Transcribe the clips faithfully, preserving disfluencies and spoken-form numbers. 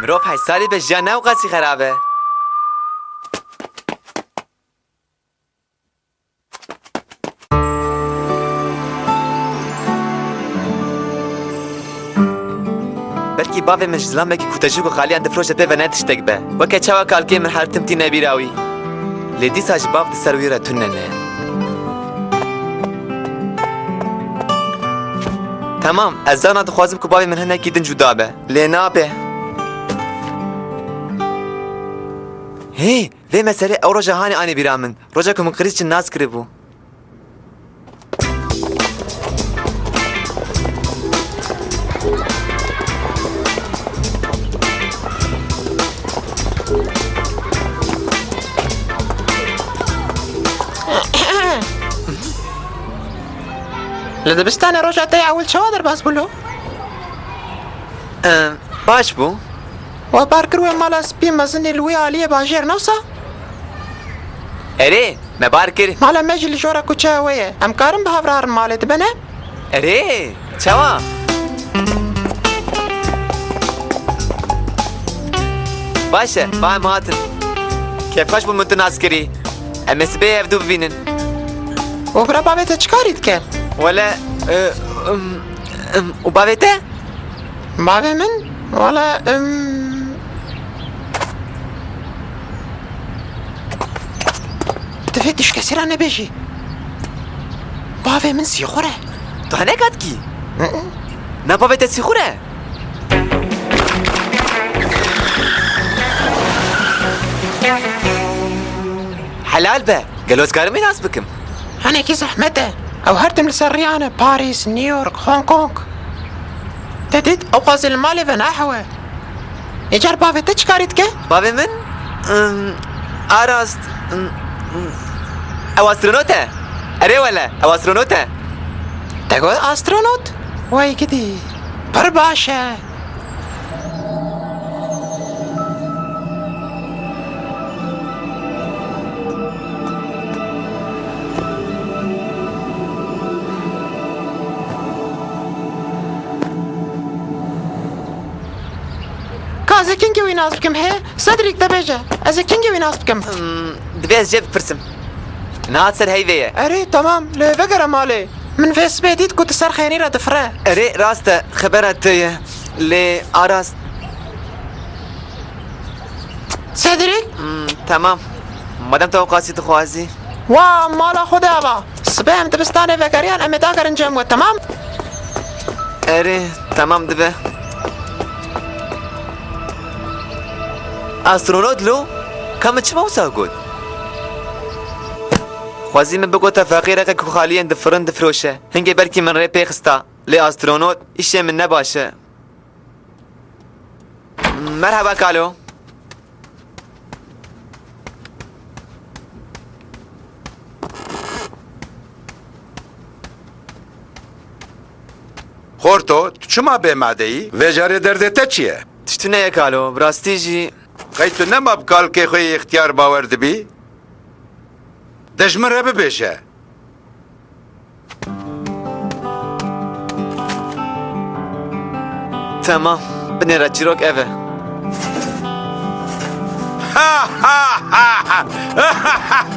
Mirov heşt salî be, jiyan ne ew qasî xerab e. Belkî bavê min ji zilamekî ku te ji ku xaliyan difroşe pê ve ne tiştek be. Weke çawa kalkê min her tim tîne bîra wî. Lê dîsa ji bav di ser wî re tune ne. Temam, ez zana dixwazim ku bavê min hinekî din cuda be. Lê nabe. Hê, vê meselê ew roja hanê anî bîra min. Roja ku min qirîz çi nas kiribû. Li dibistanê roja te ya ewil çawa derbas bû lo? Em, baş bû. We bar kir wê mala spî mezinê li wî aliyê bajêr, ne wisa? Erê, me bar kir. Mala me jî li jora kuçeya wê ye. Em karin bi hev re herin malê, dibe ne? Erê, çawa? Baş e, ba em hatin. Kêfxweş bû min tu nas kirî. Em ê sibê ev du bibînin. Û bira bavê te çi karî dike? Wele, e, em, em, û bavê te? Bavê min? Wele, em, divê tu ji kesî re nebêjî. Bavê min sîxur e. Tu hineka dikî? Hı hı. Na bavê te sîxur e? Helal be. Gelo ez karim wî nas bikim? Hinekî zehmet e. Ew her tim li ser riyan e. Parîs, New York, Hong Kong. Te dît, ew qasî li malê ve nahewe. Ê car bavê te çi karî dike? Bavê min? Im, a rast, im, im, ew astronot e. Erê wele, ew astronot e. Te got astronot? Wey gidî. Pir baş e. Ka ez ê kengî wî nas bikim, he? Cedric, te bêje. Ez ê kengî wî nas bikim? Hmm, divê ez jê bipirsim. Niha ser heyvê ye. Erê, temam. Lê vegere malê. Min vê sibê dît ku tu ser xênî re difire. Erê, rast e. Xebera te ye. Lê a rast. Cedric? Hmm, temam. Madem te ewqasî dixwazî. Wa mala xwe de ava. Sibê em dibistanê vegeriyan, em ê dagerin cem we, temam? Erê, temam dibe. Astronot lo? Ka min çima wisa got? Xwezî min bigota feqîreke ku xaliyên difirin difiroşe. Hingê belkî min rê pê xista. Lê astronot, îşê min ne baş e. Merheba kalo. Xorto, tu çima bê made yî? Vê carê derdê te çi ye? Tiştine ye kalo, bi rastî jî. Qey tu nema bi kalkê xwe yê ixtiyar bawer dibî? De ji min re bibêje. Temam. Binêre çîrok ev e.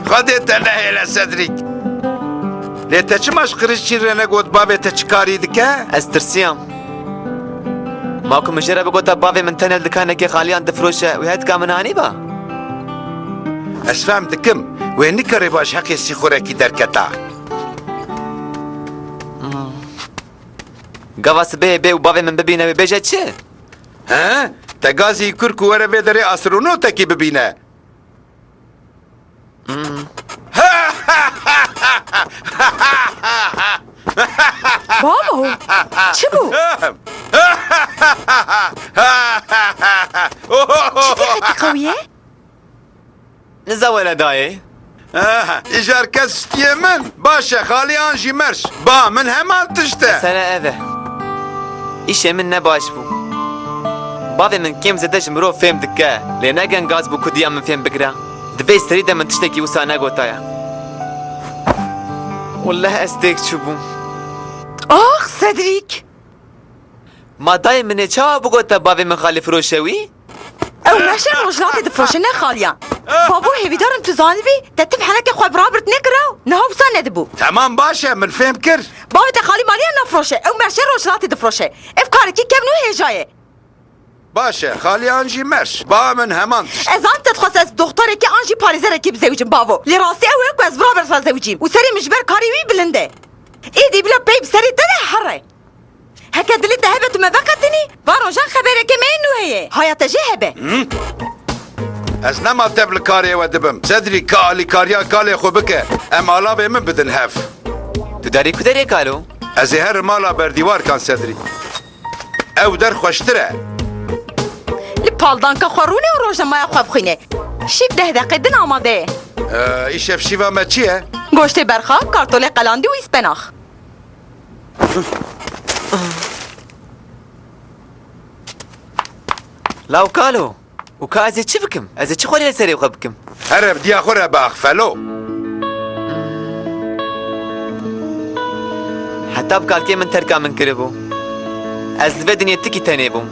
Xwedê te nehêle Cedric. Lê te çima ji qirîj çî re negot bavê te çi karî dike? Ez tirsiyam. Ma ku min jê re bigota bavê min tenê li dikanekê xaliyan difiroşe, wê hetika min anîba? Ez fehm dikim, wê nikarîba ji heqê sîxurekî derketa. Hmm. Gava sibehê bê û bavê min bibîne, wê bêje çi? He? Te gazî kir ku were vê derê astronotekî bibîne. Hmm. Bavo! Çi bû? Çi tê qetî qewiye? Niza wele dayê. Ah, îcar kes ştiyê min. Baş e, xalî an jî merş. Ba, min heman tişt e. Mesele ev e. Îşê min ne baş bû. Bavê min kêm zêde ji mirov fêm dike. Lê ne gengaz bû ku diya min fêm bigire. Di vê serî de min tiştekî wisa negotaya. Wallah ez têk çûbûm. Ax, Cedric! Ma dayê min ê çawa bigot te bavê min xalî firoşe wî? Ew merşên rojhilatê difroşe, ne xaliyan. Bavo, hêvîdar im tu zanibî, te tim henekê xwe bi rabirt nekira û niha wisa nedibû. Temam, baş e, min fêm kir. Bavê te xalî maliyan nafroşe, ew merşên rojhilatê difroşe. Ev karekî kevn û hêja ye. Baş e, xaliyan jî merş. Ba min heman tişt. Ez an te dixwest ez doktorekî an jî parêzerekî bizewicim, bavo. Lê rastî ew e ku ez bi rabirt re zewicîm û serê min ji ber karê wî bilind e. Êdî bila pey bi serê te de here. Heke dilê te hebe tu me veqetinî, van rojan xeberekê me yê nû heye. Haya te jê hebe. Hı? Ez nema tev li karê we dibim. Sedrî, ka alîkariya kalê xwe bike. Em alavê min bidin hev. Tu darî ku derê kalo? Ez ê herim mala berdîwarkan, Sedrî. Ew der xweştir e. Li paldanka xwe rûne û rojnamaya xwe bixwîne. Şîv deh deqe din amade ye. Ee, îşev şîva me çi ye? Goştê berxa, kartolê qelandî û îspenax. Law kalo, û ka ez ê çi bikim? Ez ê çi xwerî li serê xwe bikim? Here, bi diya xwe re biax, felo. Heta bi kalkê min terka min kiribû. Ez li vê dinyê tikî tenê bûm.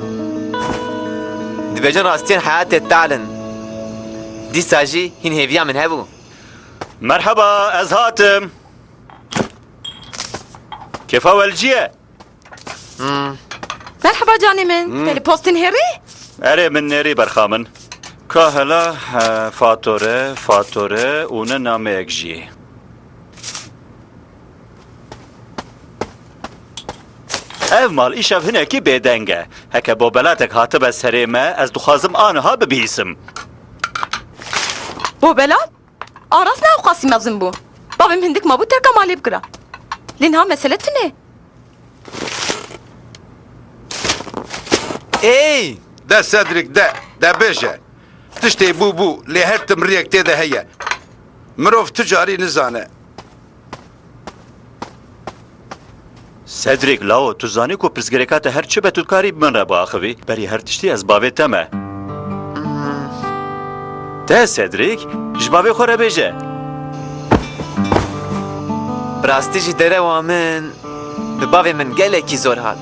Dibêjin rastiyên heyatê tal in. Dîsa jî hîn hêviya min hebû. Merheba, ez hatim. Kêfa we li cî ye? Hmm. Merheba canê min. Hmm. Te li post dinêrî? Erê, min nêrî berxa min. Ka hela, e, fatore, fatore û ne nameyek jî. Ev mal îşev hinekî bêdeng e. Heke bobelatek hatibe serê me, ez dixwazim aniha bibihîsim. Bobelat? Aras ne ewqasî mezin bû. Bavê min hindik mabû terka malê bikira. Lê niha mesele tune. Ey! De Cedric, de, de bêje. Tiştê bû bû, lê her tim riyek tê de heye. Mirov tu carî nizane. Cedric, lawo, tu zanî ku pirsgirêka te her çi be tu dikarî bi min re biaxivî. Berî her tiştî ez bavê te me. Te Cedric, ji bavê xwe re bêje. Bi rastî jî derewa min bi bavê min gelekî zor hat.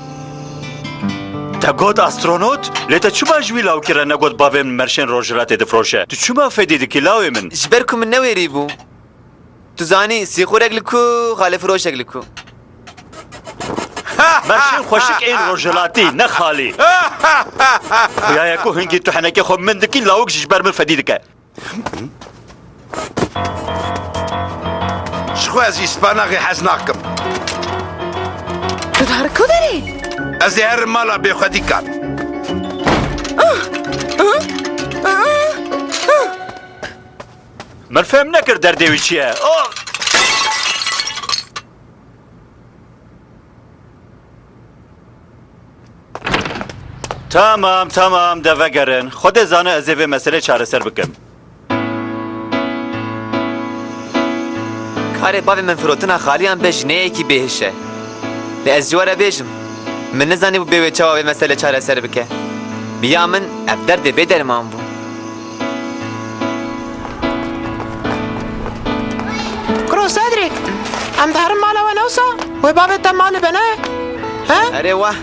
Te got astronot? Lê te çima ji wî lawikî re negot bavê min merşên rojhilatê difroşe? Tu çima fedî dikî lawê min? Ji ber ku min newêrî bû. Tu zanî, sîxurek li ku, xalê firoşek li ku. Merşên xweşik ên rojhilatî, ne xalî. Xuya ye ku hingî tu henekê xwe min dikî, lawik jî ji ber min fedî dike. Ji xwe ez îspanaxê hez nakim. Tu dihar ku derê? Ez ê herim mala bêxwedîkan. Min fêm nekir derdê wî çi ye. Oh! Tamam, tamam, de vegerin. Xwedê zane ez ê vê meselê çareser bikim. Karê bavê min firotina xaliyan be jineyekî bêhiş e. Lê ez ji we re bêjim, min nizanîbû bê wê çawa vê meselê çareser bike. Bi ya min ev derdê bê derman bû. Kuro Cedric, em diherin mala we ne wisa? Wê bavê te malê be ne? He? Erê weh.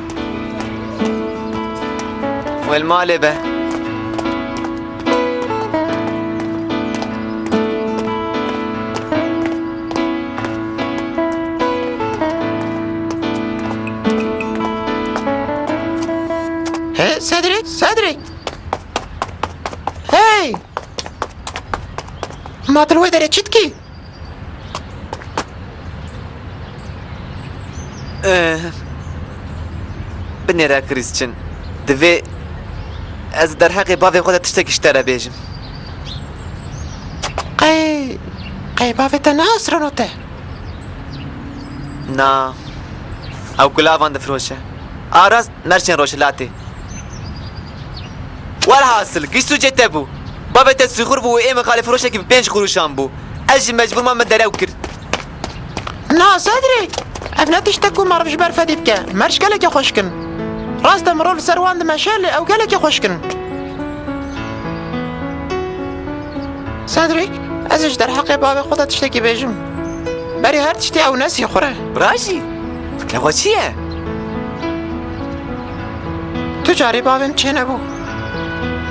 Wê li malê be. Hey, Cedric, Cedric. Hey! Ma tu li wê derê çi dikî? Eh, binêre Krîsçin. Divê ez derheqê bavê xwe de tiştekî ji te re bêjim. Qey, qey bavê te ne astronot e? Na. Ew gulavan difiroşe. A rast merşên rojhilatê. Welhasil, giş sûcê te bû. Bavê te sîxur bû û ê min xalê firoşekî bi pênc qurûşan bû. Ez jî mecbûr mam min derew kir. Na Sedrî, ev ne tişt e ku meriv ji ber fedî bike. Merş gelekî xweşik in. Rast e, mirov li ser wan dimeşe, lê ew gelekî xweşik in. Sedrîk, ez ê ji derheqê bavê xwe de tiştekî bêjim. Berî her tiştî ew ne sîxur e. Bira jî? Lê xwe çi ye? Tu carî bavê min çênebû.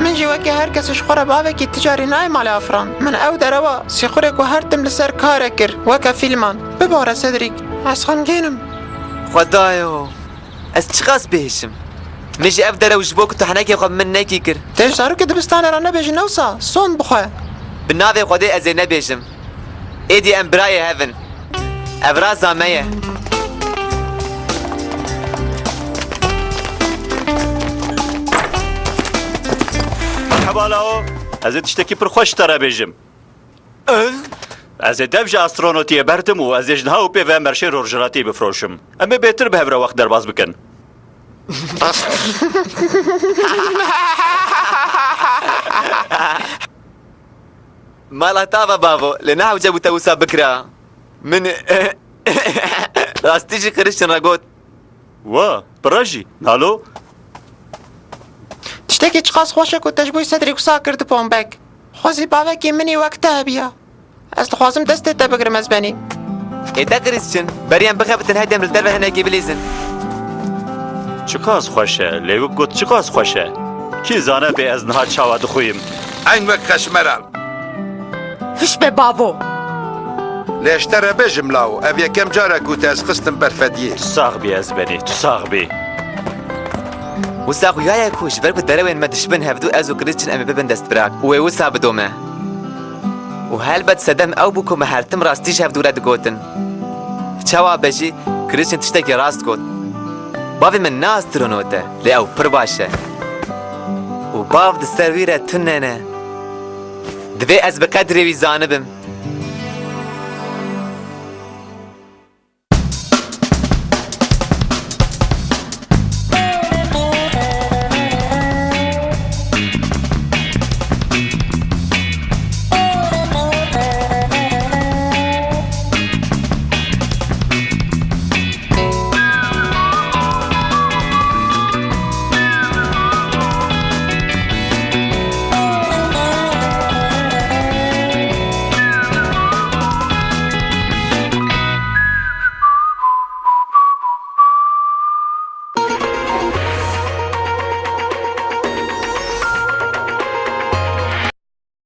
Min jî wekî her kes ji xwe re bavekî ti carî nayê malê Afran. Min ew derewa sîxurê ku her tim li ser kar e kir, weke fîlman. Bibore Cedric, ez xemgîn im. Xwedayo, ez çiqas bêhişim. Min jî ev derew ji bo ku tu henekê xwe bi min nekî kir. Tê ji zarokê dibistanê re nebêjî ne wisa, son bixwe. Bi navê Xwedê ez ê nebêjim. Êdî em birayê hev in. Ev raza me ye. Merheba Lao, ez ê tiştekî pir xweş ji te re bêjim. Ez ê dev ji astronotiyê berdim û ez ê ji niha û pê ve merşê rojhilatî bifroşim. Em ê bêtir bi hev re wext derbas bikin. Mala tava bavo, lê ne hewce bû te wisa bikira. Min rastî jî Christian re got. Wa, pira jî. Nalo? Tiştekî çiqas xweş e ku te ji bo Cedric wisa kir di Pombek. Xwezî bavekî min î wek te hebiya. Ez dixwazim destê te bigirim ez benî. Ê te Christian, berî em bixebitin heyde em li derve hinekî bilîzin. Çiqas xweş e, lê wek got çiqas xweş e. Kî zane bê ez niha çawa dixwîm. Eyn wek xeşmeran. Hiş be bavo. Lê ji te re bêjim Lao, ev yekem car e ku te ez xistim ber fediyê. Tu sax bî ez benî, tu sax bî. Wisa xuya ye ku ji ber ku derewên me dişibin hevdû ez û Christian em ê bibin destbirak û wê wisa bidome. Û helbet sedem ew bû ku me her tim rastî ji hevdû re digotin. Çawa be jî Christian tiştekî rast got. Bavê min ne astronot e, lê ew pir baş e. Û bav di ser wî re tune ne. Divê ez bi qedrê wî zanibim.